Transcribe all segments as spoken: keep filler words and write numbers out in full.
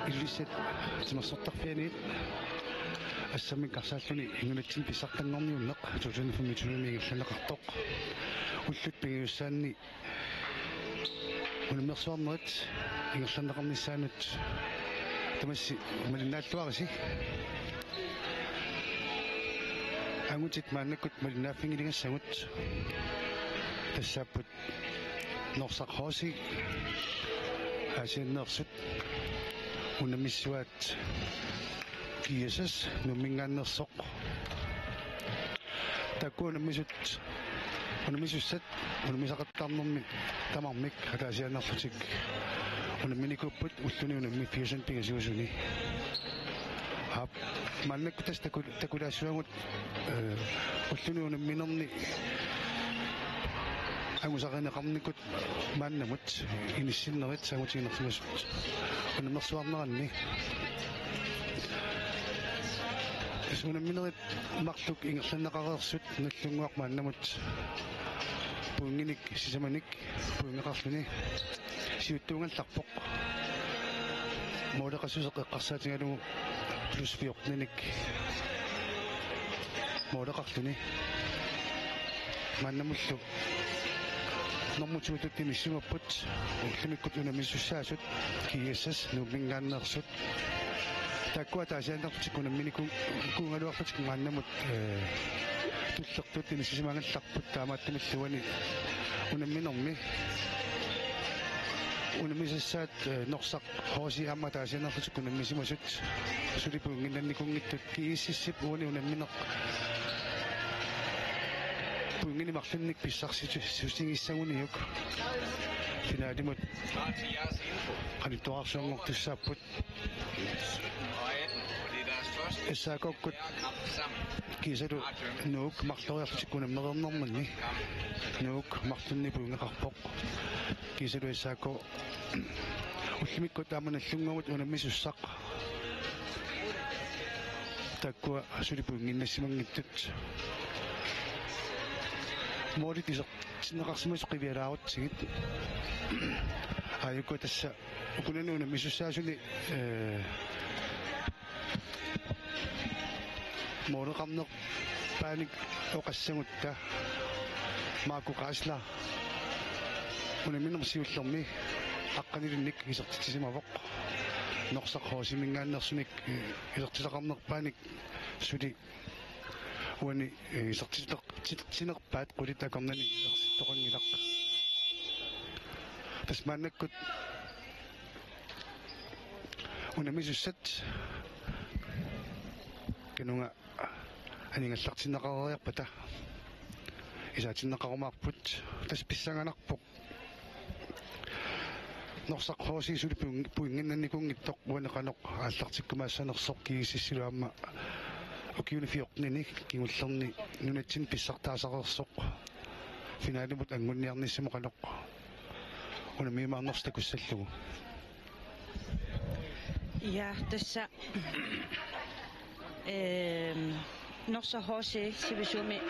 Ilulissat timersortarfianiit assammik arsaalluni nunatsinni pissartanngorniunneq to tusind femogtyve-mi ingerlanneqartoq. Ullut pingajussaanni unammersuarnerit ingerlanneqarnissaannut tamassi malinnaalluarisi. Angutit maannakkut malinnaaffinngiligassagut tassaapput Norsaq H C Aasianneersut, unammissuaat G S S Nuumminngaanneersoq. Taakku unammisut, unammisussat unammisaqattaarnermi tamarmik ataasiaannarlutik unamminikuupput ulluni unammiffiusuni pingasuusuni. Aap, maannakkut tassa taku-, takulaassuagut, eh, ulluni unamminerni angusarineqarnikut maannamut inissinnerit sangutiginersimasut unammersuarneranni. Tassa unamminerit marluk ingerlanneqareersut Nagdlunguaq maannamut pointinik sisamanik pointeqarluni siuttuugallarpoq. Måleqassuseq eqqarsaatigalugu plus fjorten-inik måleqarluni. Maannamullu normu to-tut inissimapput ullumikkut unammisussaasut G S S Nuumminngaanneersut. Taakkua ataasiaannarlutik unamminikuugaluarlutik maannamut, eh, tullertut inissisimagallarput, taamaattumillu uani unamminermi unammisassaat, eh, Norsaq H C aamma ataasiaannarlutik unammisimasut suli pointinnannikuunngitsut. G S S-ip uani unammineq pointinik marlunnik pissarsissutigissaguniuk finalimut qanittuararsuanngortussaapput. S A K-kkut kiisalu Nuuk marloriarlutik unammereernerminni Nuuk marlunnik pointeqarpoq. Kiisalu S A K ullumikkut aamma Nagdlunguamut unammisussaq. Taakkua suli pointinnannissimanngitsut. Målit isertinneqarsimasut qivialaarutsigit. Aajuku tassa ukunani unammisussaasuni, eh, måleqarnerpaanik oqassagutta Marco Geisler unamminermi siullermi aqqanilinnik isertitsisimavoq. Norsaq H C-minngaanneersunik, eh, isertitaqarnerpaanik suli uani, eh, isertitaq-, tit-, tinerpaat qulit akornanni isertittoqanngilaq. Tassa maannakkut unammisussat kanunga anigallartinneqareeriarpata isaatinneqarumaarput, tassa pissanganarpoq Norsaq H C suli poin-, pointinnannikuunngitsoq uani qanoq aallartikkumaassanersoq. G S S-ilu aamma ukiuni fjorten-ini kingullerni nunatsinni pissartaasareersoq finalimut anguniarnissamut qanoq unammiumaarnersoq takussallugu. Ja, tassa, ehm, Norsaq H C sivisuumik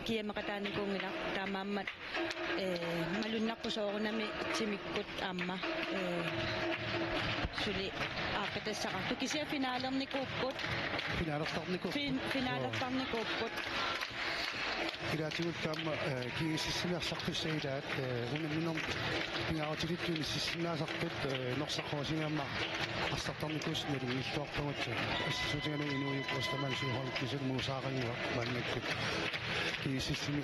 G M-eqataanikuunngilaq, taamaammat, eh, malunnarpoq soorunami timikkut aamma, eh, suli aaqqitassaqartut, kisianni finalernikuupput. Finalertarniku-, fin-, finalertarnikuupput. Ilaatigullu aamma, eh, G S S-imi arsartussat ilaat, eh, unamminermi pingaarutilittut inississinnaasartut, eh, Norsaq H C-mi aamma arsartarnikuusoq nalunngilluarpagut, eh, assassuutigalugu inuujukkut Ostermann Søholm kiisalu Muusaaranguaq maannakkut G S S-imi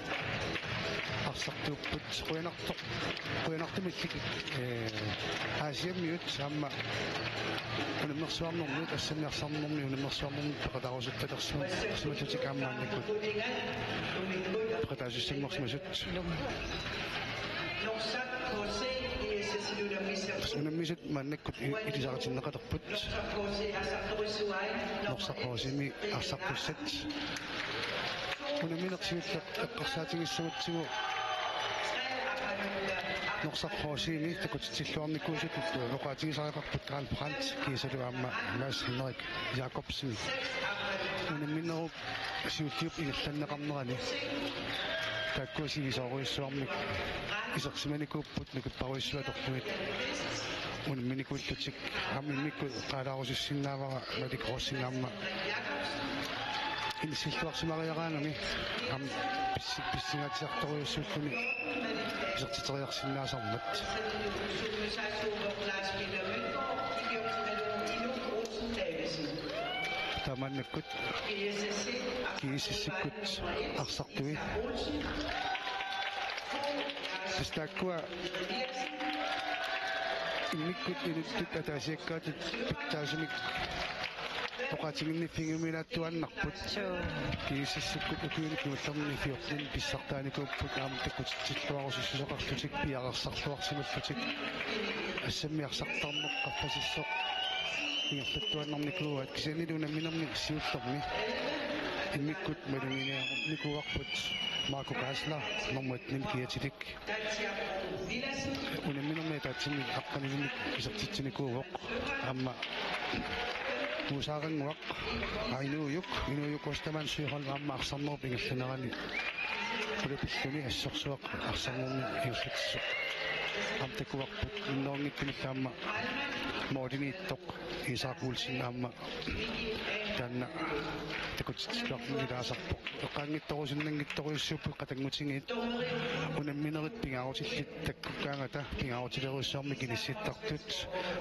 arsartuupput. Qujanartoq, qujanartumilli, eh, Aasiammiut aamma unammersuarnermut, assannik arsarnermut unammersuarnermut peqataarusuttalersimallutik aamma maannakkut peqataasussanngorsimasut. Unammisut maannakkut i-, ilisaritinneqalerput. Norsaq H C-mi arsartussat. Unammineq siulleq eqqarsaatigissagutsigu Norsaq H C-mi takutitsilluarnikuusutut oqaatigisariaqarput Karl Brandt kiisalu aamma Mads Henrik Jakobsen. Unamminerup siulliup ingerlanneqarnerani taakkua sivisoorujussuarmik isersimanikuupput nukapparujussuit atorlugit. unamminikuullutik aamma immikkut qaalaarusussinnaavara Malik Rosing aamma inissilluarsimariaraangami aamma pissi-, pissingaatiartorujussuulluni isertiteriarsinnaasarmat. Taamaannakkut G S S-ikkut arsartui. Tassa taakkua immikkut inuttut ataasiakkaatut pitsaasumik oqaatiginniffigiuminaattuaannarput. Suu. G S S-ikkut ukiuni kingullerni fjorten pissartaanikuupput aamma takkutitsilluarusussuseqarlutik piareersarluarsimallutik. Assammi arsartarneq qaffasissoq ingerlattuaannarnikuuaat kisiannili unamminermi siullermi immikkut maluginiarnikuuarput Marco Geisler nummer et-imik kiatilik. Unamminermi ataatsimik aqqanilinnik isertitsinikuuvoq aamma Muusaaranguaq Inuujuk, Inuujuk Ostermann Søholm aamma arsarnerup ingerlanerani qulapilluni assorsuaq arsarnermi ingerlatsisoq. Aamma takuarput minnerunngitsumillu aamma mooriniittoq Isak Olsen aamma taanna takutitsilluarluni ilaasarpoq. Eqqaanngitsorusunnanngitsorujussuupput qatanngutigiit unamminerit pingaarutillit takkukkaangata pingaarutilerujussuarmik inissittartut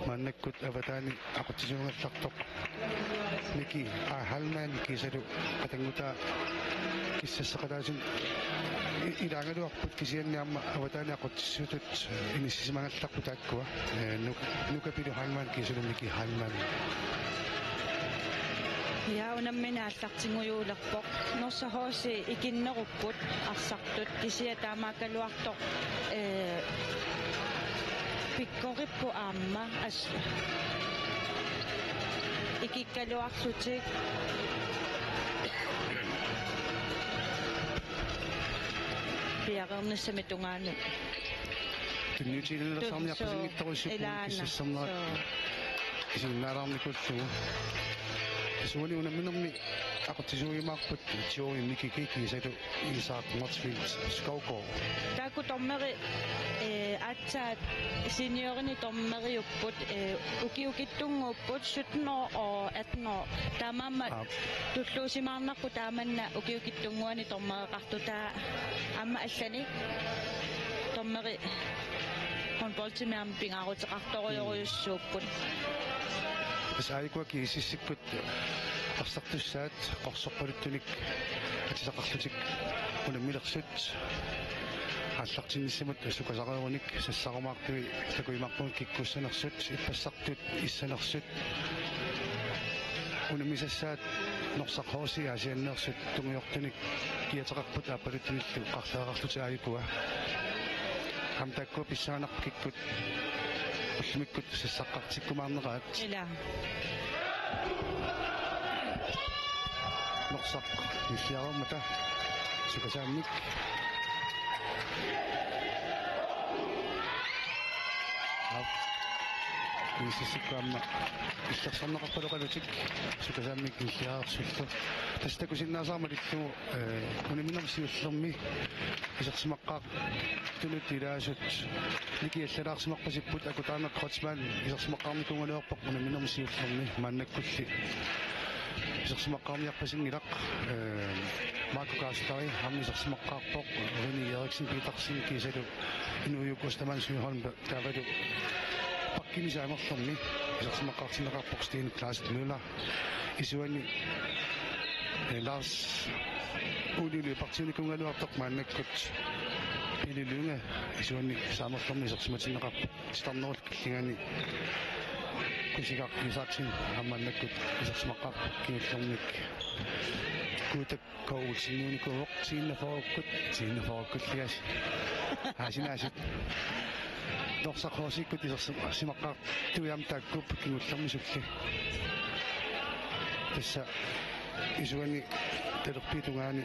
maannakkut avataani aqutsisuugallartoq Miki A. Heilmann kiisalu qatanngutaa kissasseqataasut i-, ilaagaluarput kisianni aamma avataani aqutsisutut inissisimagallarput taakkua, eh, Nuk-, Nuka Pilu Heilmann kiisalu Miki Heilmann. Ja, unammineq aallartinngujussaavoq. Norsaq H C ikinnerupput arsartut kisianni taamaakkaluartoq, eh, pikkoripput aamma as-, ikikkaluarlutik piareernissamik tungaanut. Tunniutiinnarsaarniarpasinngitsorujussuupput. Suu. Ilaana. Kissassernerat. Suu. Isiginnaalaarnikuullugu. Tassa uani unamminermi aqutsisuujumaarput Joey Mikiki kiisalu Isak Motzfeldt Skovgaard. Taakku dommeri, eh, aatsaat seniorinik dommeriupput, eh, ukiukitsunnguupput sytten år og atten år. Taamaammat Aap. Tulluusimaarnarpoq taamanna ukiukitsunnguanik dommereqartut, taava aamma allanik dommeri håndboldimi aamma pingaaruteqartorujorujussuupput. Tassa aajukua G S S-ikkut arsartussaat qorsorpaluttunik atisaqarlutik unammilersut aallartinnissamut sukasareerunik sassarumaartui takujumaarpugut kikkussanersut ippassartut issanersut unammisassaat Norsaq H C Aasianneersut tungujortunik kiateqarput aappaluttunillu qarlereqarlutik aajukua. Aamma taakkua pissanganarpoq kikkut ullumikkut sassaqqartikkumaarneraat. Ila. Norsaq nilliarummata sukasaammik. Aap. G S S-ikkut aamma illersorneqarpaloqalutik sukasaammik nilliarersullu. Tassa takusinnaasara malillugu, eh, unamminermi siullermi isersimaqqaartunut ilaasut nikiallalaarsimarpasipput Akutana Kreutzmann isersimaqqaarnikuugaluarpoq unamminermi siullermi maannakkulli. Isersimaqqaarniarpasinngilaq, eh, Marco Geisleri aamma isersimaqqaarpoq Rene Eriksen Petersen kiisalu Inuujuk Ostermann Søholm taavalu pakkimisa amerlermi isersimaqqaartinneqarpoq Stine Clausen Møller. Isuani, eh, Lars Ole Lyberthinikuugaluartoq maannakkut Pele Lynge isuani saamerlermi isersimatinneqarpoq. Titarnerup killingani Kusigaq Isaksen aamma maannakkut isersimaqqaarpoq kingullermik. Kuutak K. Olseniunikuuvoq tiinnaforukkut, tiinnaforukkullias. Aasinaasut. Norsaq H C-kkut isersimaqqaartui aamma taakkuupput kingullermi suli. Tassa isuani talerpiup tungaani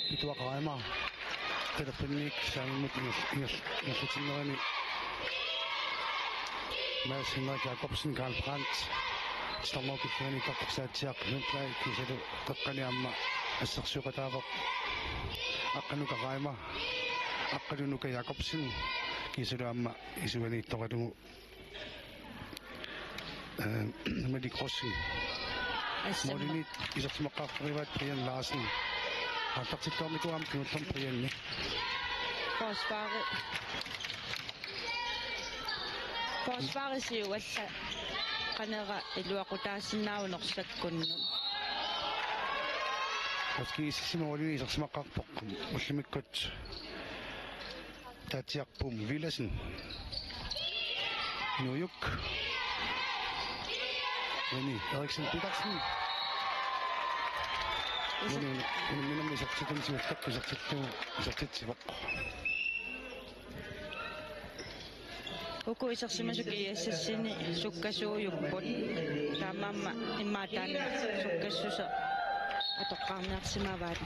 Pituaq Reimer talerpinniit saamimmut inger-, inger-, ingerlatinnerani Mads Henrik Jakobsen, Karl Brandt, titarnerup killingani Tortorsaatsiaq Lundblad kiisalu qeqqani aamma assersueqataavoq Aqqanuka Reimer, Aqqalu Nuka Jakobsen, Kisianni aamma isuaniittoqalugu, eh, Malik Rosing. Assam. Målimiit isersimaqqaarpoq, Brian Larsen. Aallartittoornikuuvoq aamma kingullermik Brianni. Forsvari. Forsvari siualla qanera iluaqutaasinnaavoq Norsakkunnut. Askiisissima ualini isersimaqqaarpoq ullumikkut. Taatsiarpum Villadsen. Nujuk. Jenny Eriksen Petersen. Jenny, Jenny, minammi isertitun siulleq isertittu, isertitsivoq. Uku isersimasut G S S-ini sukkasuujupput. Taamaammat immaqa taanna sukkassuseq atoqqaarniarsimavaat.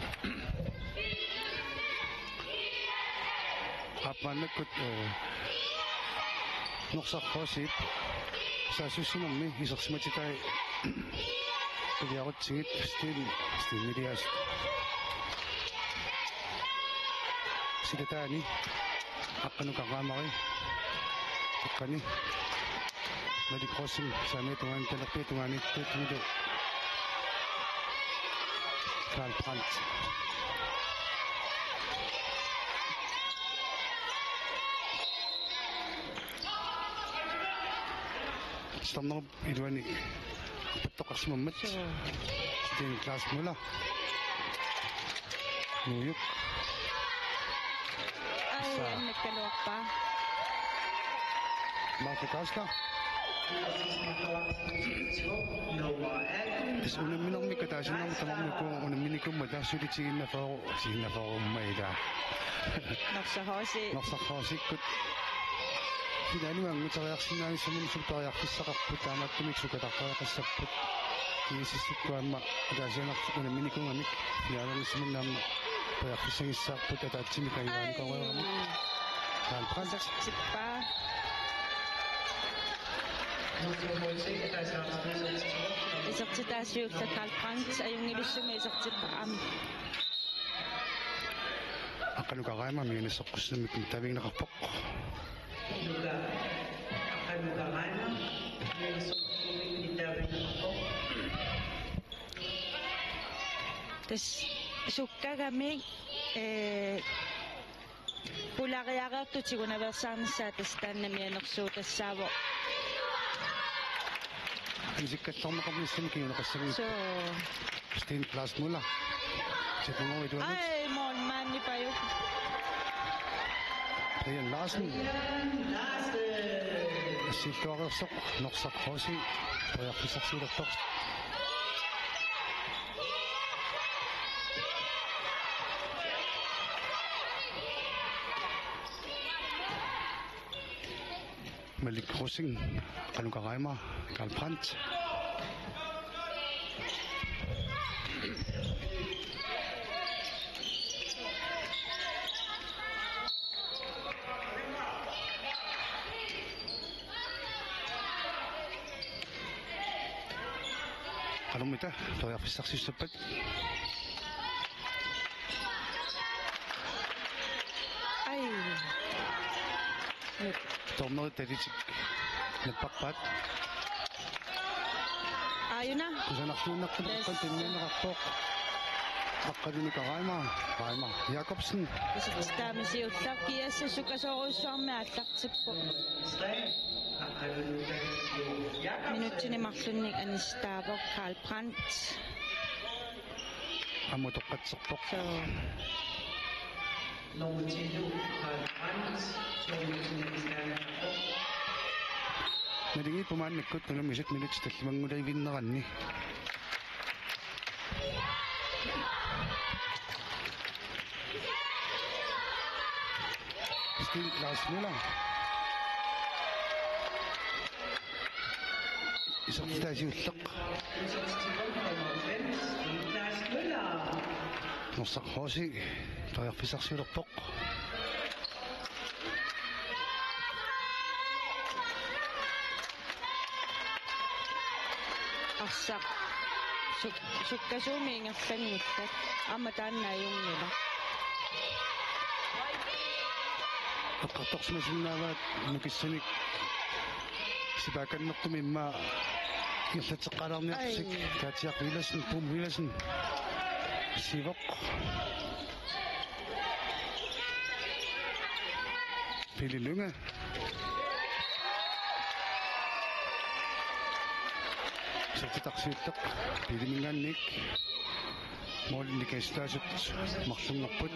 Aap, maannakkut, eh, Norsaq H C-p saassussinermi isersimatitai qiviarutsigit Steen, Steen Elias. Silataani Aqqanuka Raimari. Aqqani. Malik Rosing saamiata tungaanut, talerpiata tungaanut, tuuttumilu Karl Brandt. Stornerup iluani pattoqarsimammat. Suu. Sten Klaas Møller. Nujuk. Ai, Sa- annakkaluarpaa. Marco Kaskar. Tassa unamminermik ataasiinnarmik tamarmik uku unamminikuummata suli tiginnarfeqarpoq, tiginnarfeqarpoq aamma ilaa. Norsaq H C. Norsaq H C-kkut. Finalimi anguteriarsinnaanissamut suli periarfissaqarput, taamaattumik sukataqqaaqassapput. Kiisissikku aamma ataasiinnarlutik unamminikuugamik finalimi aamma periarfissagissaarput ataatsimik ajugaanikooriarami. Karl Brandt. Isertippaa. Isertitaa siulleq Karl Brandt, ajunngilaq sumi isertippaa aamma. Aqqanuka Raimar mianersoqqussummik tavinneqarpoq. Aqqanuka Raimar mianersoqqussummik tavinneqarpoq. Tassa sukkagamik, eh, pulariareertut tigunaveersaarnissaat tassa taanna mianersuutassaavoq. Isikkallarneqarnissamik kinguneqassanngilaq. Suu. Sten Klaas Møller. Sipungovi tuanut. Ai, målmandi paju. Brian Larsen. Assilluareersoq Norsaq H C. Periarfissarsiulerpoq. Malik Rosing, Aqqanuka Raimar, Karl Brandt. Qanormita periarfissarsiussappat? Ai. Dommerit talitik nappaqaat. Aajuna. Kusanarluinnartumik aqqaneq tunniunneqarpoq. Aqqanuka Raimar, Raimar Jakobsen. Isertitaamik siulleq G S S sukkasoorujussuarmik aallartippoq. Minutsini marlunnik anistaavoq Karl Brandt. Aamma utoqqatserpoq. Suu. Nummer ti, Karl Brandt, to minutsini anistaavoq. Naligiippoq maannakkut unammisut minutsit tallimannguavinneranni. Sten Klaas Møller. Isertitaa siulleq. Norsaq H C periarfissarsiulerpoq. Arsaq. Suk-, sukkasuumik ingerlanngillat. Aamma taanna ajunngilaq. Eqqartorsimasinnaavaat nukissanik sipaakannertumik immaqa ingerlatseqqaalaarniarlutik. Ai. Taatsiaq Villadsen, Pum Villadsen. Sivoq. Pele Lynge. Isertitaq siulleq Peleminngaanniit. Målinik assut marlunngorput.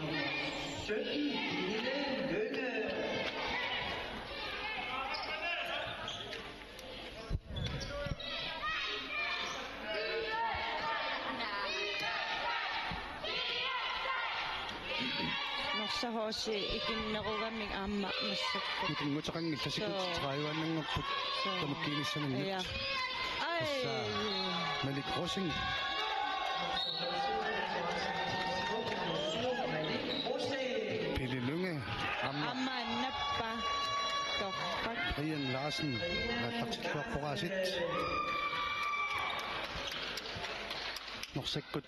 Norsaq H C ikinnerugamik aamma massakkut. Nukinguteqanngillat, sekundit tredive-annanngorput. Soo. Tamakkiinissaminnut. Ja. Ai. Tassa Malik Rosing. Pele Lynge. Aamma. Aamma nappa. Torrak. Brian Larsen. Aallartilluarpoq aasiit. Norsakkut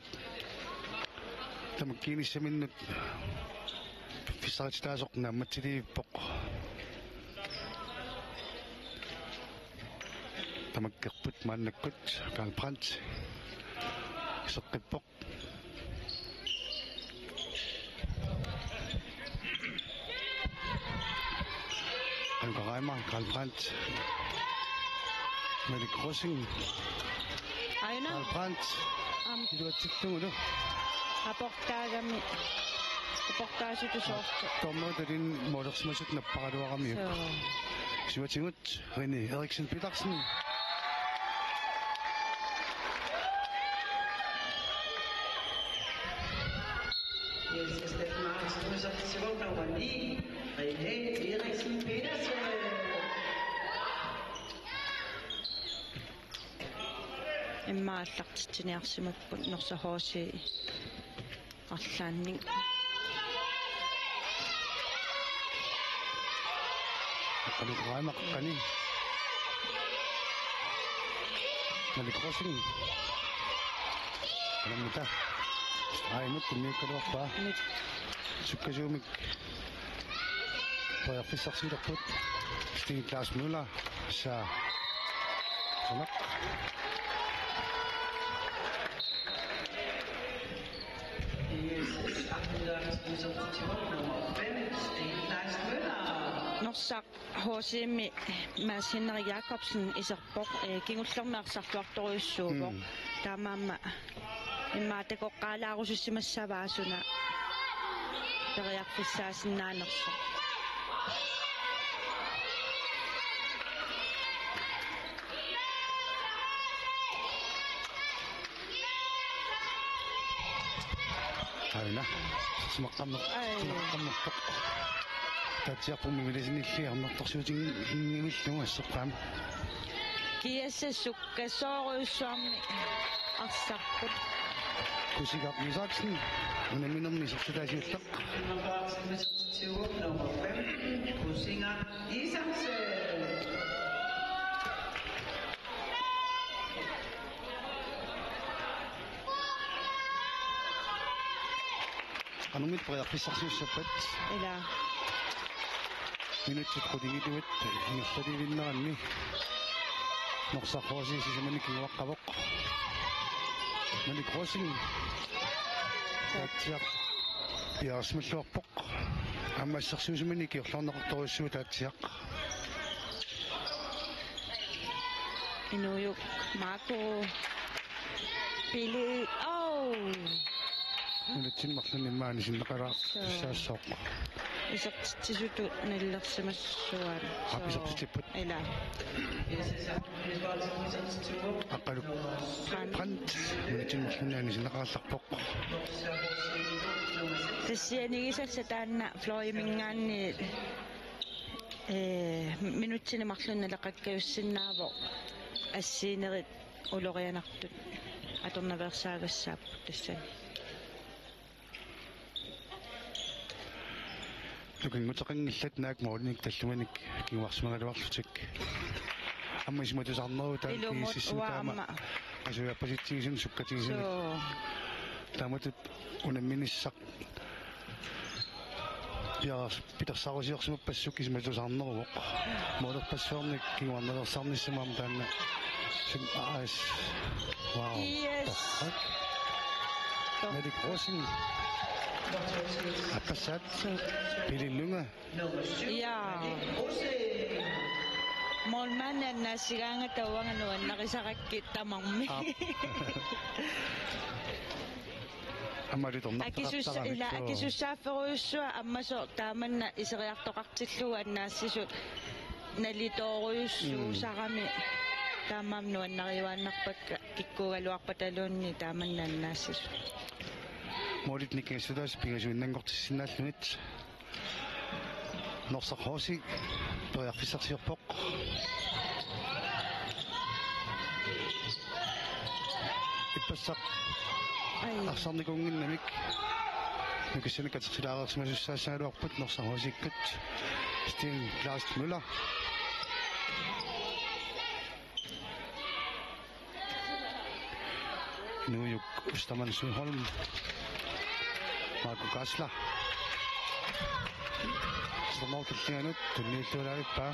tamakkiinissaminnut pissarititaasoq naammatsiliivippoq. Tamakkerput maannakkut. Karl Brandt iseqqippoq. Anuka Reimer, Karl Brandt. Malik Rosing. Aina. Karl Brandt. Am. Iluatsillugulu. Aportaagami. Aportaasutut soorlu. Dommerit talinni målersimasut napparaluaramiuk. Soo. Siuatigut René Eriksen Petersen. Jens Steffen Martinsen, nummer ni, René Eriksen Petersen. Immaqa aallartitsiniarsimapput Norsaq H C arlaannik. Aqqaluup Reimer qani. Malik Rosing. Anammuta. Aimut tunniukkaluarpaa. Sukkasuumik. Periarfissarsiulerput. Steen Klaas Møller. Sa. Sanak. Norsaq H C-mi Mads Henrik Jacobsen iserpoq, eh, kingullermi arsarluartorujussuuvoq. Mm. Taamaammat immaqa takoqqaalaarusussimassavaa suna periarfissaasinnaanersoq. Aina. Simaqqammer-, ai. Simaqqammerpoq. Taatsiarput Mimi Villadsenilli arnartorsiutinngivillugu asseqqaam. Kiassaq sukkasoorujussuarmik arsarput. Kusigaq Isaksen. Unamminermi isertitaasiulleq. Nummer femten, Kusigaq Isaksen. Qanormita periarfissarsiussappat? Ila. Minutsit qulingiluat ingerlaliivinneranni Norsaq H C sisamani kinguaqqavoq. Malik Rosing. Taatsiaq piareersimalluarpoq. Aamma assersuusimaneq ikiorluarneqartorujussuuvoq Taatsiaq. Inuujuk Marco Pili. Au! Nunatsinni marlunni immaqa anisinneqalaartussaassooq. Isertitsisutut nalilersimassuaat. Aap, isertitsipput. Ila. Aqqaluup Brandt. Brandt. Nunatsinni marlunni anisinneqarallarpoq. Tassianigisassat taanna Fløjiminngaanniit, eh, minutsini marlunni naleqakkajussinnaavoq assiginerit ulorianartut atornaveersaagassaapput tassani. Nukinguteqanngillat naak målinik tallimanik kinguarsimagaluarlutik. Aamma isumatusaarnerup taanna ilumut kiisissimi uanga taama aamma qasujaapasitsigisumik sukkatigisumik. Soo. Taamatut unamminissaq Piar-, pilersaarusiorsimappassuk isumatusaarneruvoq. Målerpassuarnik kinguarnalersaarnissamut aamma taanna. Sim-, aas. Wow. Yes. Torrak. Malik Rosing. Aappassaat. Pili Lynge. Ja. Målmandi annaasigaanga tauanga nuannarisarakkit tamarmi. Aap. Aamma alitornartaqartaramik. Akisus-, ila suu. Akisussaafferujussuaq ammasoq taamanna iseriartoqartillugu annaassisut nalitoorujussuusarami. Mm. Taamaammat nuannariuaannarpakka kikkuugaluarpataluunniit taamanna annaassisut. Målit nikingassutaasut pingasuinnanngortissinnaallugit. Norsaq H C periarfissarsiorpoq. Ippassaq. Ai. Arsarnikuunnginnamik. Nukissanik katersilaareersimasussaagaluarput Norsaq H C-kkut. Sten Klaas Møller. Inuujuk Ostermann Søholm. Marco Geisler. Sisamanut killinganut tunniulluarpaa.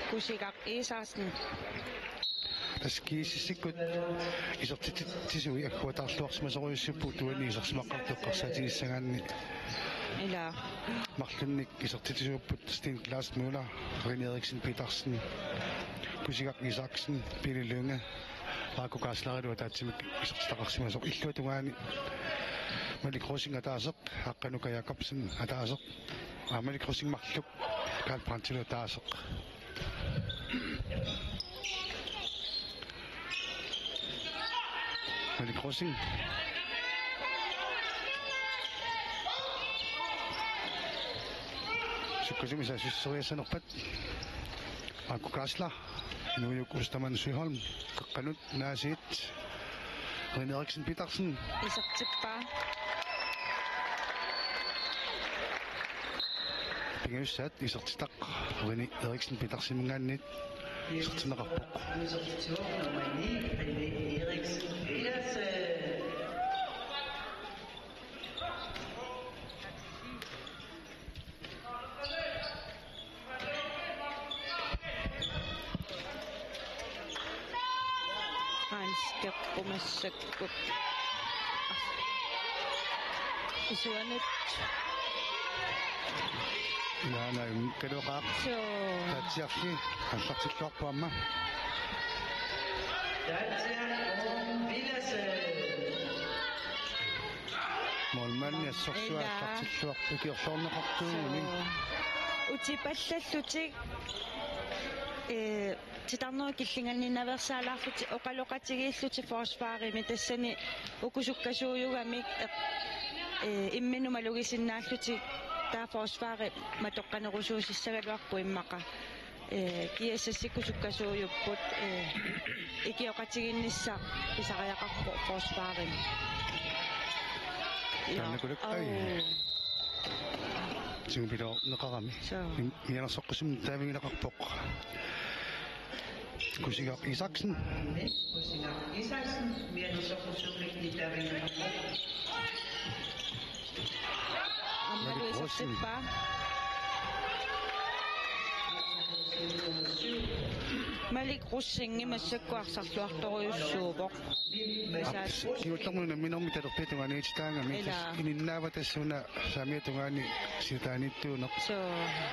Kusigaq Isaksen. Tassa GSS-ikkut isertitsisui agguataarluarsimasorujussuupput uani isersimaqqartoqqarsaatigissagaanni. Ila. Marlunnik isertitsisuupput Sten Klaas Møller, René Eriksen Petersen, Kusigaq Isaksen, Pili Lynge, Marco Geisler-ilu ataatsimik isertitaqarsimasoq illuatungaani. Malik Rosing ataaseq, Aqqanuka Jakobsen ataaseq, aa, Malik Rosing marluk, Karl Brandtilu ataaseq. Malik Rosing. Sukkasuumik saassusseriassanerpat. Marco Geisler. Inuujuk Ostermann Søholm. Qeqqanut naasiit. René Eriksen Petersen. Isertippaa. Pingajussaat isertitaq René Eriksen Peterseniminngaanniit isertinneqarpoq. Hans Kjærbo massakkut. Isuanut. Ilaana kaluaqaaq. Suu. Taatsiarli aallartilluarpoq aamma. Taatsiaq Villadsen. Målmandi assorsuaq. Ilaa. Aallartilluarpoq ikiorluarneqartuuguni. Suu. Utipallallutik, eh, titarnerup killinganninnaveersaalaarlutik oqaloqatigiillutik forsvarimi tassani uku sukkasuujugamik, eh, eh, imminut malugisinnaallutik taava forsvari matoqqanerusuusissagaluarpoq immaqa. Eh, GSS-ikkut sukkasuujupput, eh, ikioqatigiinnissaq pisariaqarpoq forsvarimi. Taannakulak, au. Ai. Tigupiloorneqarami. Suu. Min-, mianersoqqussummik taavigineqarpoq. Kusigaq Isaksen. Kusigaq Isaksen, mianersoqqussummik taavigineqarpoq. Aamma Malik Rosing. Isertippaa. Malik Rosing massakkut arsarluartorujussuuvoq. Aap, kingullermik unamminermi talerpiata tungaaniititaagami. Ilaa. Tassa ininnaava tassa una saamiata tungaani sitaaniittuuneq. Suu.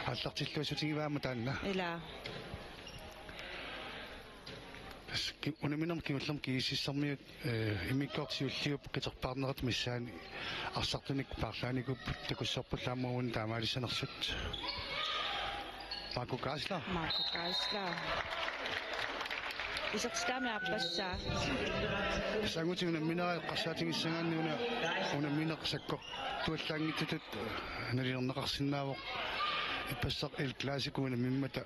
Aallartilluassutigivaamma taanna. Ilaa. Tassa ki-, unamminermi kingullermik GSS-ermiut, eh, immikkoortut siulliup qiterpaarnerata missaani arsartunik paarlaanikuupput takussorpullu aamma uani taamaalissanersut. Marco Geisler. Marco Geisler. Isertitaami aappassaa. Sanguti unamminera eqqarsaatigissagaanni una unammineq sakkortuallaanngitsutut nalilerneqarsinnaavoq. Ippassaq El Clasico unammimmata.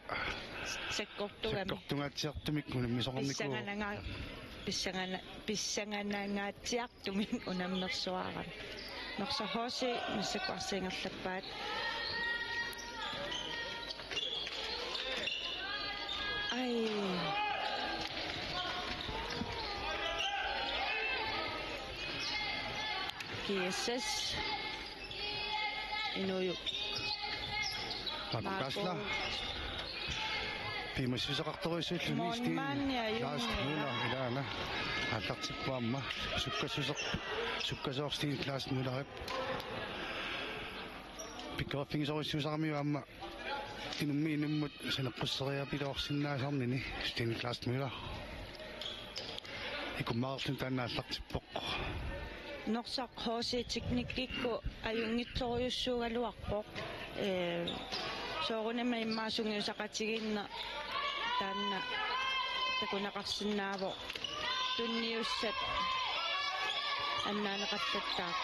Sakkortugami. Sakkortungaatsiartumik unammisoqarnikuuvoq. Pissangananga-, pissangana-, pissanganangaatsiar- tumik unammersuarami. Norsaq H C massakkut arsaat ingerlappaat. Ai. G S S. Inuujuk. Marco Kaasla. Piumassuseqartorujussuulluni. Målmandi ajunngilaq. Lars Møller ilaana. Aallartippoq aamma. Sukkassuseq. Sukkassuseq Stine Klaas Møllerip. Pikkoriffigisorujussuusaramiuk aamma. Inummiit inummut saneqqusseriapiloorsinnaasarnini Stine Klaas Møller. Ikummaarluni taanna aallartippoq. Norsaq H C teknikkikkut ajunngitsorujussuugaluarpoq. Ee, soorunami immaqa sungiusaqatigiinneq taanna takuneqarsinnaavoq. Tunniussat annaaneqallattaaq.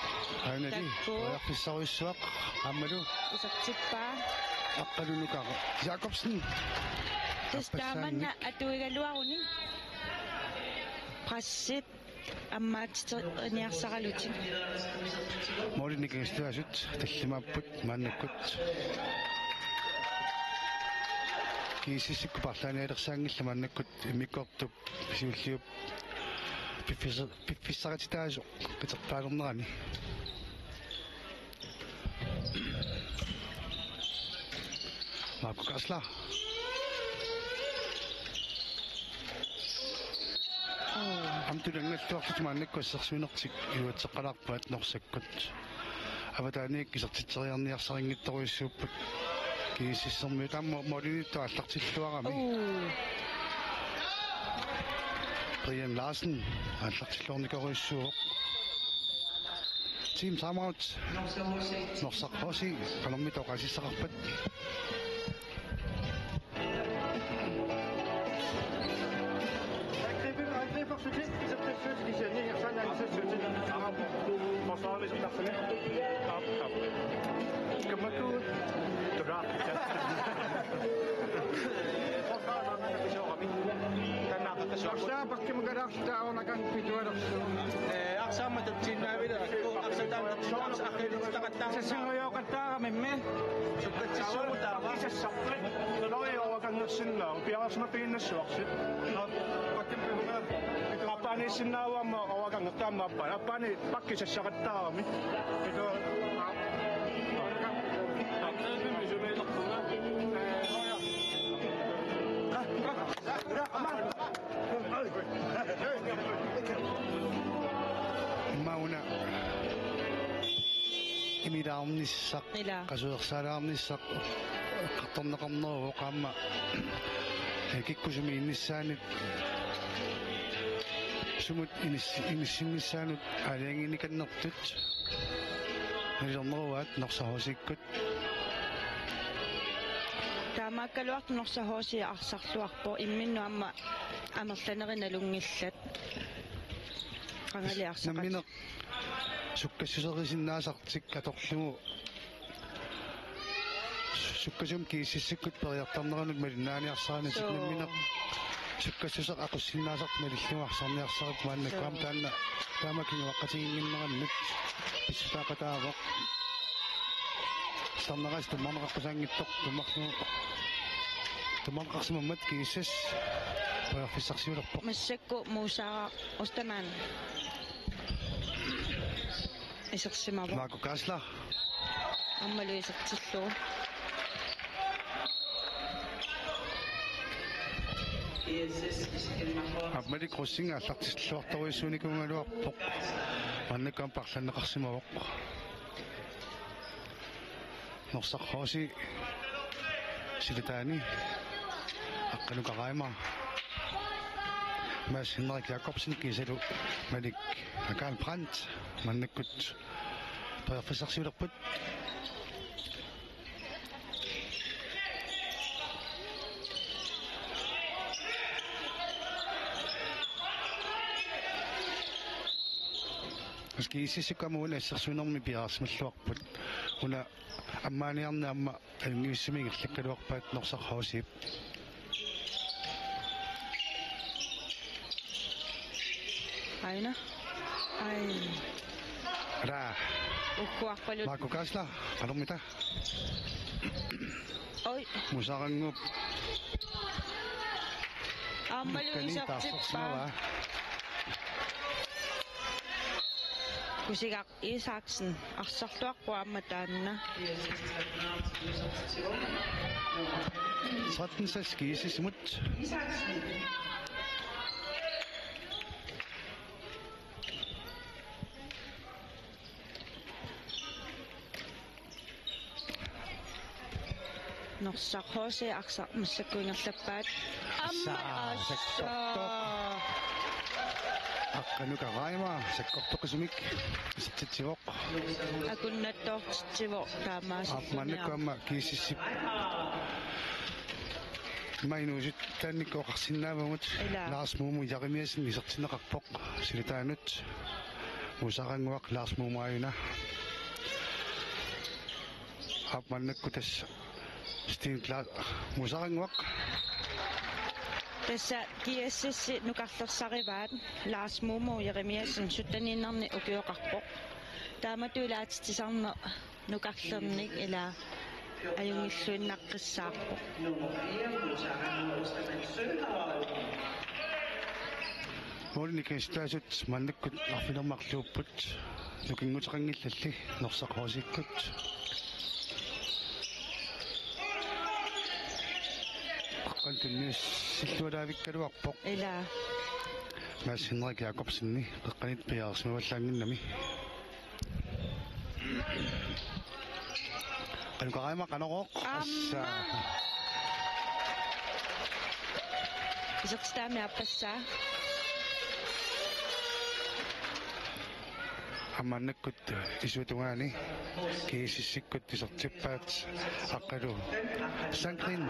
Aana li, takku. Periarfissarujussuaq aammalu. Isertippaa. Aqqaluk Nuka Jakobsen. Tassa taamanna atuigaluarunik. Pressit ammaatiterniarsaralutik. Målinik angistatuaasut tallimaapput maannakkut. G S S-ikkut paarlaanialersaanngillat maannakkut immikkoortup siulliup piffis-, piffissarititaasoq katerpaalernerani. Marco Kaasla. Aamma tulanngalluarlutik maannakkut assersuinertik iluatseqqalaarpaat Norsakkut. Avataaniit isertitseriarniarsarinngitsorujussuupput. G S S-ermiut aamma målimiittoq aallartilluarami. Uu. Brian Larsen aallartilluarnikorujussuuvoq. Team timeout. Norsaq H C qanormita oqaasissaqarpat. Angriber, angriber, skyt. Forsvarermi sinnarfini. Aap, aap. Kammakku. Tula. Forsvarermi. Tanna. Arsaq pakkimukalaarsi taava una kangpitualersu. Ee, arsaq aamma tatsiinnaavilerakku, arsaq taanna, arsaq aqqilluutaqattaarami. Sassingujoqattaaramimmi. Sukkatissumut taava. Pakkisassaqqit. Naloriuakangersinnaa, piareersimapiginnassuarsi. Aap, pakkimukalaarsi. Aappaaniissinnaavoq aamma oqakangertaamma aappaani. Aappaani pakkisassaqqattaarami. Itu. Immauna imilaarnissaq, ila, qasuersaalaarnissaq eqqartorneqarneruvoq aamma, ee, kikkusumi inissaanut, sumut inis-, inissinnissaanut aalajangiinikannertut nalilerneruaat Norsaq H C-kkut. Taamaakkaluartoq Norsaq H C arsarluarpoq, imminnut aamma amerlanerit nalunngillat. Qangali arsaqat. Nammineq sukkassuserisinnaasatik atorlugu. Sukkasuumik G S S-ikkut periartarneranut malinnaaniarsarineq. Suu. Nammineq sukkassuseq aqussinnaasartoq malillugu arsarniarsarippoq maannakkut. Suu. Aamma taanna taama kinguaqqatiginnginnerannut pissutaaqataavoq. Arsarneq tummarneqaqqusaanngitsoq, tummarlugu, tummarneqarsimammat G S S periarfissarsiulerpoq. Massakkut Musaara Ostermann isersimavoq. Marco Kaasla. Aammalu isertillugu. Aamma Malik Rosing aallartilluartorujussuunikuugaluarpoq. Maannakkut aamma paarlanneqarsimavoq. Norsaq H C silataani Aqqaluk Reimer, Mads Henrik Jakobsen kiisalu Malik Akan Brandt maannakkut periarfissarsiulerput. G S S-ikkut aamma una assersuinermi piareersimalluarput. Una ammaaniarneq aamma ajunngivissumik ingerlakkaluarpaat Norsaq H C-p. Aina. Ai. Ara. Ukkuarpalu. Marco Kaasla, qanormita? Oi. Musaarannguup. Aammalu nukkani isertippaa. Taarsersimavaa. Kusigaq Isaksen arsarluarpoq aamma taanna. tretten seks G S S-imut. Norsaq H C arsaq massakkut ingerlappaat. Aamma sakkortoq. Aqqaluka Raima sakkortoqisumik isertitsivoq. Akunnattoortitsivoq taamaasilluni. Aamma G S S-ip inuusuttaannik oqarsinnaavagut. Ilaa. Lars Mumu Jeremiassen isertinneqarpoq silataanut. Musaarannguaq Lars Mumu aajuna. Aap, maannakkut tassa Stine Kla-, Musaarannguaq. Tassa G S S nukarlersarivaat, Lars Mumu Jeremiassen sytteniinnarni ukioqarpoq. Taamatut ilaatitsisarneq nukarlernik ilaa ajunngilluinnaqqissaarpoq. Målinik isertitaasut maannakkut arfineq-marluupput, nukinguteqanngillalli Norsaq H C-kkut. Qeqqanut tunniussillualaavikkaluarpoq. Ilaa. Mads Henrik Jakobsen qeqqanit piareersimaavallaannginnami. Aqqaluka Raima qanorooq. Aamma. Assa. Isertitaami aappassaa. Aamma maannakkut isuata tungaani G S S-ikkut isertippaat Aqqalu Sandgreen.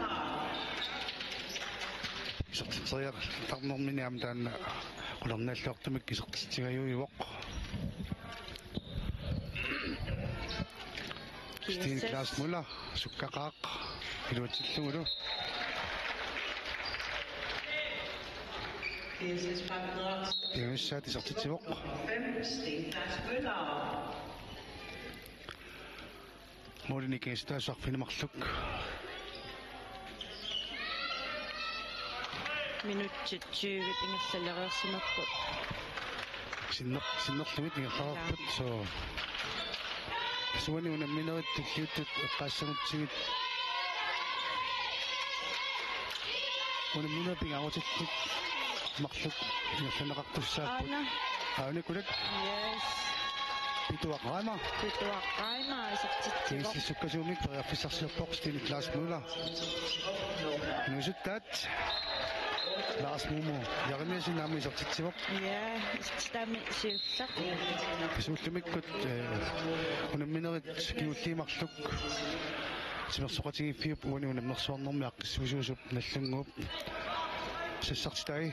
Isertitseriartarnermini aamma taanna qularnaalluartumik isertitsigajuivoq. Stine Klaas Møller, sukkaqaaq, iluatsillugulu. Piareersaat isertitsivoq. Målinik isertitaasut arfineq-marluk. Minutsit tyve ingerlalereersimapput. Sinner-, sinnerlugit ingerlareerput, så. Suani unamminerit tulliuttut eqqaassamutsigit. Unamminerit pingaarutillit marluk ingerlanneqartussaapput. Aana. Aana Kulak. Yes. Pituaq Raima. Pituaq Raima, isertitsivoq. G S S sukkasuumik periarfissarsiorpoq Stine Klaas Møller. Inuusuttaat Lars Mumu Jeremiassen aamma isertitsivoq. Ja, isertitaami siulleq. Suullumikkut, eh, unamminerit kingulliit marluk timersoqatigiiffiup uani unammersuarnermi aaqqissuisuusup Nagdlunguup sassartitai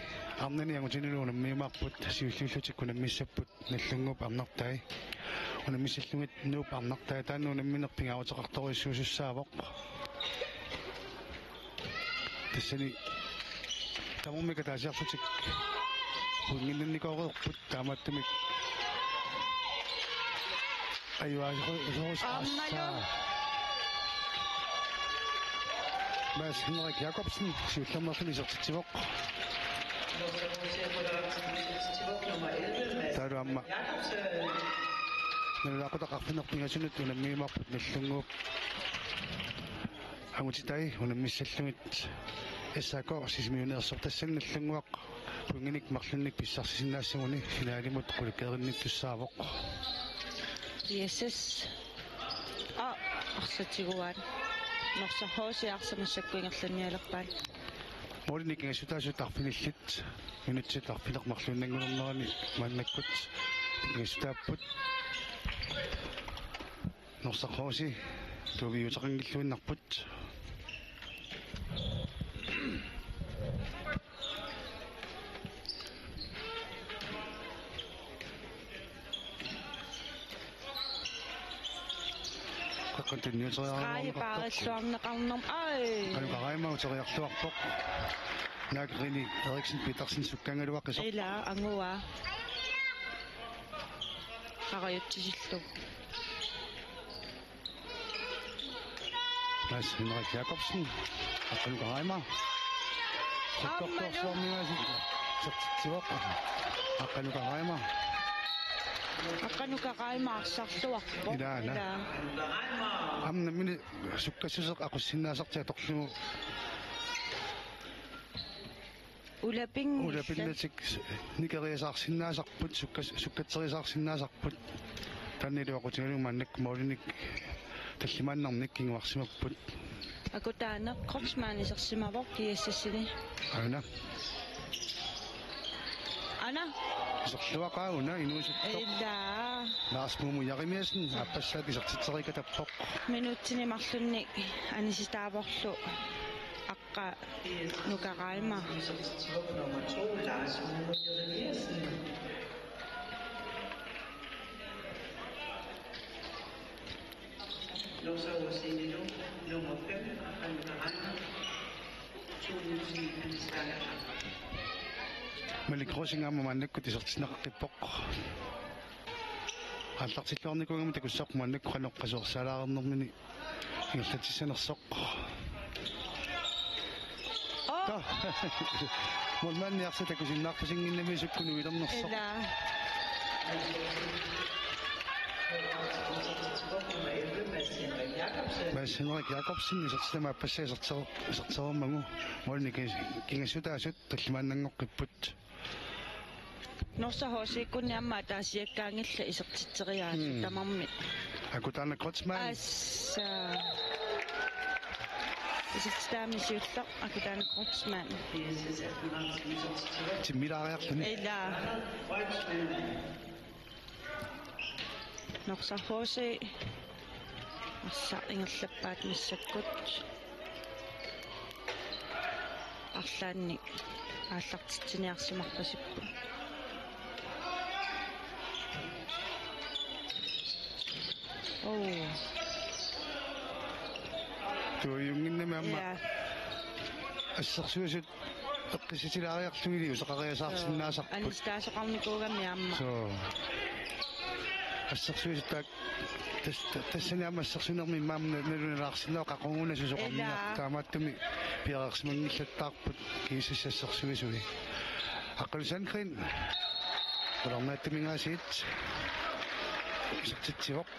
arnani angutinilu unammiumaarput, siulliullutik unammissapput Nagdlunguup arnartai. Unammissallugit Nuup arnartai, taanna unammineq pingaaruteqartorujussuusussaavoq. Tassani tamarmik ataasiarlutik pointinnannikooreerput, taamaattumik ajuaasiqu-, usoorus-, aammalu. Assa. Mads Henrik Jakobsen siullermeerluni isertitsivoq. Taavalu aamma nalulaaqutaq arfineq-pingasunut unammiumaarput Nagdlunguup angutitai unammissallugit S A K Sisimiuneersoq, tassani Nagdlunguaq pointinik marlunnik pissarsisinnaassaguni finalimut qulakkeerinnittussaavoq. G S S. Aa, arsaq tiguaat. Norsaq H C arsaq massakkut ingerlannialerpaat. Målinik isertitaasut arfinillit minutsit arfineq-marluinnanngulernerani maannakkut isertitaapput. Norsaq H C tuuviuteqanngilluinnarput. Qeqqanut tunniuteriarluarneqartoq. Stregi paarilluarneqarnerm-, ai. Aqqaluka Raima uteriarluarpoq. Naak Rini Eriksen Petersen sukkaanngaluaqisoq. Ilaa, angua. Qarajutsisillugu. Mads Henrik Jakobsen, Aqqaluka Raima. Aammalu. Sakkortoorsuarmiaasiit isertitsivoq. Aqqaluka Raima. Aqqa Nuka Raima arsarluarpoq. Ilaana. Ilaa. Aamma nammineq sukkassuseq aqussinnaasartik atorlugu. Ulapinngillat. Ulapinnatik nikeriasaarsinnaasarput, sukkas-, sukkatseriasaarsinnaasarput. Taanna iluaqutigalugu maannakkut målinik tallimaannarnik kinguarsimapput. Akutaaneq Kreutzmann isersimavoq G S S-ini. Aana. Aana. Iserluaqaaq una inuusuttoq. Ilaa. Lars Mumu Jeremiassen aappassaat isertitseriikatappoq. Minutsini marlunnik anisitaavorlu Aqqa Nuka Raima. Nummer to, Lars Mumu Jeremiassen. Nummer fem, Aqqa Nuka Raima. Malik Rosing aamma maannakkut isertinneqaqqippoq. Aallartilluarnikuugama takussavarput maannakkut qanoq qasuersaalaarnermini ingerlatissanersoq. Oh! Ta-, målmandi arsaq takusinnaarfisinnginnami sukkut nuilernersoq. Ilaa. Mads Henrik Jakobsen isertitami aappassaa iserter-, isertereermagu. Målinik ki-, kingassutaasut tallimaannanngoqqipput. Norsaq H C-kkunni aamma ataasiakkaanngillat isertitseriaasut. Mm. Tamarmik. Akutaaneq Kreutzmann. Assa. Isertitaami siulleq Akutaaneq Kreutzmann. Timmilaariarluni. Ilaa. Norsaq H C arsaq ingerlappaat massakkut. Arlaannik aallartitsiniarsimarpasipput. Oo. Tuaviunnginnami aamma. Ja. Assersuisut eqqissitilaariarlugili useqariasaarsinnaasarput. Anisitaasoqarnikuugami aamma. Soo. Assersuisut taak-, tas-, ta-, tassani aamma assersuinermi aamma na-, nalunalaarsinnaasoq qaquguna susoqarniartoq. Ilaa. Taamaattumik piareersimanngillattaarput G S S assersuisui. Aqqalu Sandgreen. Qularnaattumingaasiit. Isertitsivoq.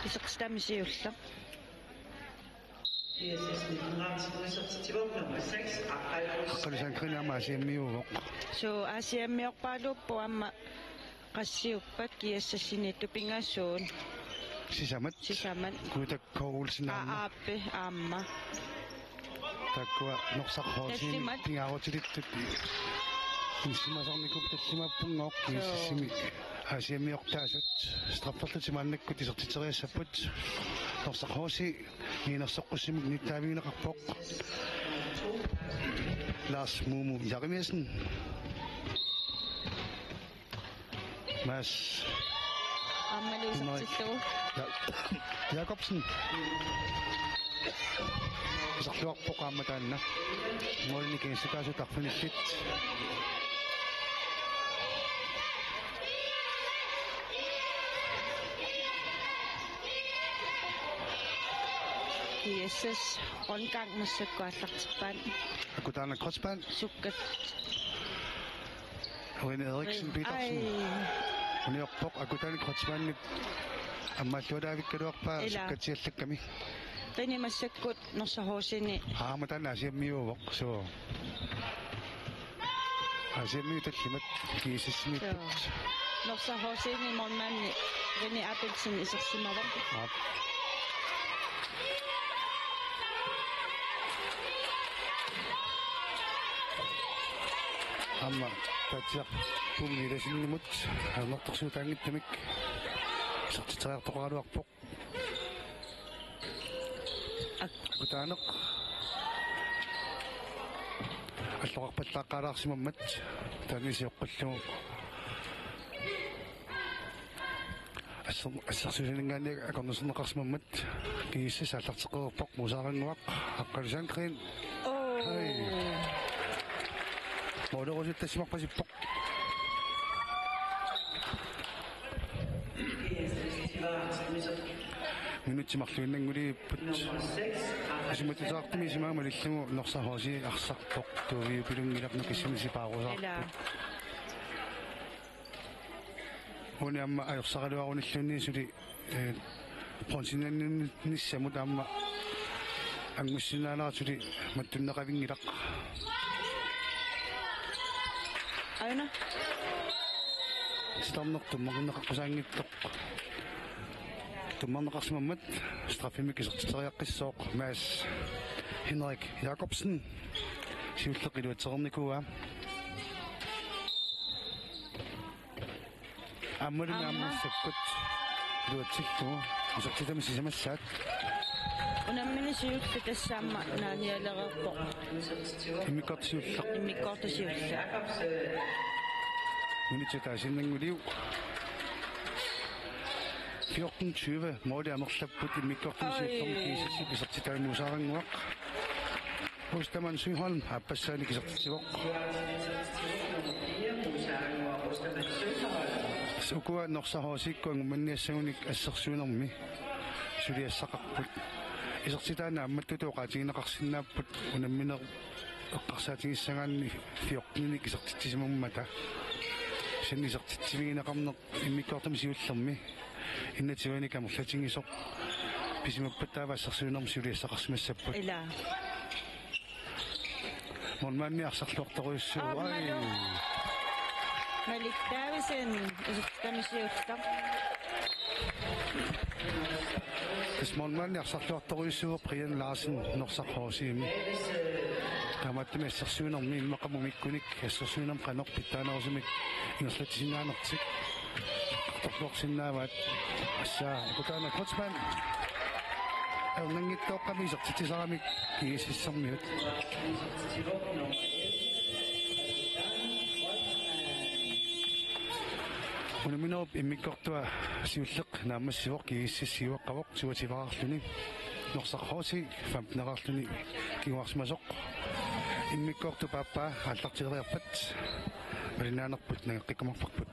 Isertitami siulleq. Aqqalu Sandgreen aamma A C M-iuvoq. Suu, A C M-iorpaaluupput aamma qassiuppat G S S-iniittoq pingasuun. Sisamat. Sisamat. Kuutak K. Olsen aamma. Aa, aappi, aamma. Taakkua Norsaq H C-mi tallimat pingaarutilittut. Insimasarnikuupput tallimaappunngooq G S S-imi A C M-iortaasut. Strafferlutik maannakkut isertitseriassapput. Norsaq H C niinersoqqussimik nittaavigineqarpoq. Lars Mumu Jeremiassen. Mads. Aammalu Henrik isertillugu. Ja-, Jakobsen. Iserluarpoq aamma taanna. Målinik kingassutaasut arfinillit. G S S rundgang massakkut aallartippaat. Akutaaneq Kreutzmann. Sukkat. Rene Eriksen Petersen. Ai. Uniorpoq Akutaaneq Kreutzmannip ammaallualaavikkaluarpaa. Ilaa. Sukkatsiallakkami. Rene massakkut Norsaq H C-ni. Aamma taanna A C M-iuvoq, suu. A C M-iut tallimat G S S-imiipput. Suu. Norsaq H C-ni målmandi Rene Abelsen isersimavoq. Aap. Aamma Taatsiaq Pummi Lasinimut annertorsiutaanngitsumik isertitseriartoqaraluarpoq. Ak-, Akutaaneq. Alloqarpallaaqqaalaarsimammat taanna sioqqullugu. Asser-, assersuisuninngaanniit akornuserneqarsimammat G S S aallarteqqippoq Musaarannguaq Aqqalu Sandgreen. Oo. Ai. Målerusuttassimarpasippoq. Minutsit marluinnanngulerput. Isumatussaartumik isumaga malillugu Norsaq H C arsarpoq, tuaviupilunngilarput kisianni sipaarusaarput. Ilaa. Uani aamma ajorsaraluarunilluunniit suli, eh, bronzeniannissamut aamma angussinnaalera suli mattunneqavinngilaq. Aana. Titarneq tummarneqaqqusaanngitsoq. Tummarneqarsimammat straffimik isertitseriaqqissooq Mads Henrik Jakobsen. Siulleq iluatsereernikuuaa. Aammalu Aamma. Naammassakkut iluatsillugu isertitami sisamassaat. Unammineq siulleq tassa aamma naanialereerpoq. Immikkoortoq siulleq. Immikkoortoq siulleq. Minutsit ataasiinnannguliuk. Fjorten tyve måli amerlapput immikkoortumi Oj. Siullermi G S S-ip isertitami Musaarannguaq. Ostermann Søholm aappassaanik isertitsivoq. Ukua Norsaq H C-kkut angummanniassagunik assersuinermi suliassaqarput. Isertitaa naammattutut oqaatigineqarsinnaapput unammineq eqqarsaatigissagaanni fjorteninik isertitsisimammata. Kisianni isertitsivigineqarneq immikkoortumi siullermi. Innatsivinik amerlatigisoq. Pisimappat taava assersuinermi suliassaqarsimassapput. Ila. Målmandi arsarluartorujussuuvoq. Aammalu. Ai. Malik Davidsen, isertitami siulleq. Tassa målmandi arsarluartorujussuuvoq Brian Larsen Norsaq H C-mi. Taamaattumik assersuinermi immaqa mumikkunik assersuinermi qanoq pitsaanerusumik ingerlatsisinnaanertik. Torluarsinnaavaat. Assa Kutaana Kreutzmann. Ajornanngitsooqqami isertitsisaramik G S S-ermiut. Unamminerup immikkoortua siulleq naammassivoq G S S siuaqqavoq toogtyveeraarluni. Norsaq H C femteneeraarluni kinguarsimasoq. Immikkoortup aappaa aallartileriarpat. Malinnaanerput nangeqqikkumaarparput.